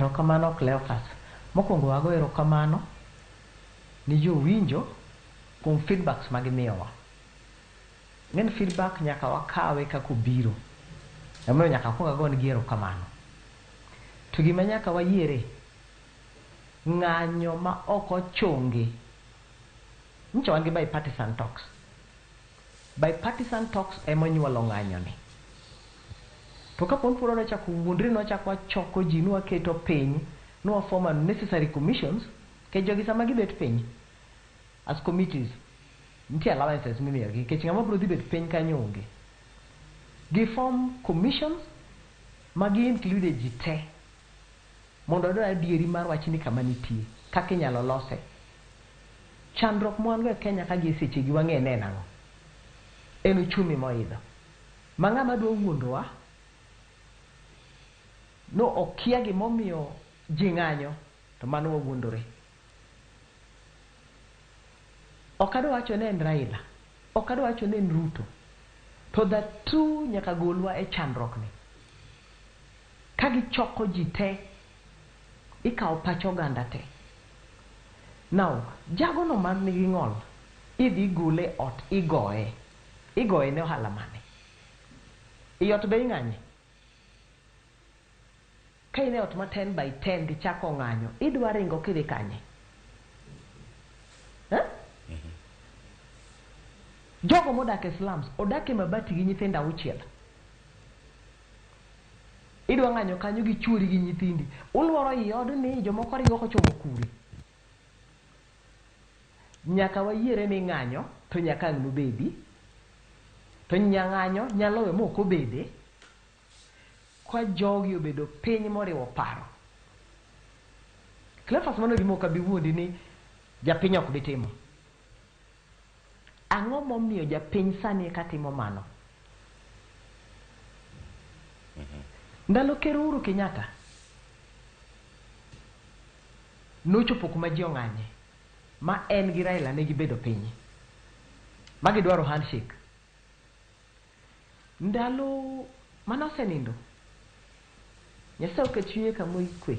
Erokamano Cleophas. Mokwongo wago erokamano ni jowinjo kuom feedbacks ma gimiyowa. Ng'eni feedback nyaka wakawe kaka obiro. Emomiyo nyaka akwong agonegi erokamano. To gima nyaka wayiere, ng'anyo ma ok ochungi, nyicha wan gi bipartisan talks. Bipartisan talks ema onyuolo ng'anyo ni. To kapo ni pod wachako wuondre ni wachako wachoko ji ni waketo piny ni wa form unnecessary commissions, nikech jogi sama gibet piny as committees, nitie allowances mimiyogi nikech ng'ama biro dhi bet piny kanyo onge. Gi form commissions ma gi include ji te mondo oyud adieri mar wachni kama nitie, kaka inyalo lose. Chandruok ma wan go e Kenya ka gi e sechegi wang'e ni en ang'o? En uchumi moidho. Ma ng'ama dwa wuondowa no okia gimomiyo ji ng'anyo to mano wawuondore. Ok adwa wacho ni en Raila, ok adwa wacho ni en Ruto, to the two nyaka golwa e chandruok ni. Ka gichoko ji te, ikawo pach oganda te. Now, jagono man nigi ng'ol, idhi igole e ot igoye. Igoye ne ohala mane? I ot be ing'anye? Ka in e ot ma 10 by 10 tichako ng'anyo, idwa ringo kidhi kanye? Eh? Jogo modak e slums, odak e mabati gi nyithindo auchiel. Idwa ng'anyo kanyo gi chuori gi nyithindi. Uluoro i odni, jomoko ringo kochomo kure. Nyaka wayiere ni ng'anyo to nyaka ang' nobedi. To nyang'anyo nyalo we mok obede. Ka jogi obedo piny moriwo paro. Cleophas mano gima ok abi wuondi ni japiny ok bi timo. Ang'o momiyo japiny sani eka timo mano? Ndalo Ker Uhuru Kenyatta nochopo kuma ji ong'anye ma en gi Raila ne gibedo piny ma gidwaro handshake. Ndalo mane osenindo, Nyasaye oket chunye kama okwe.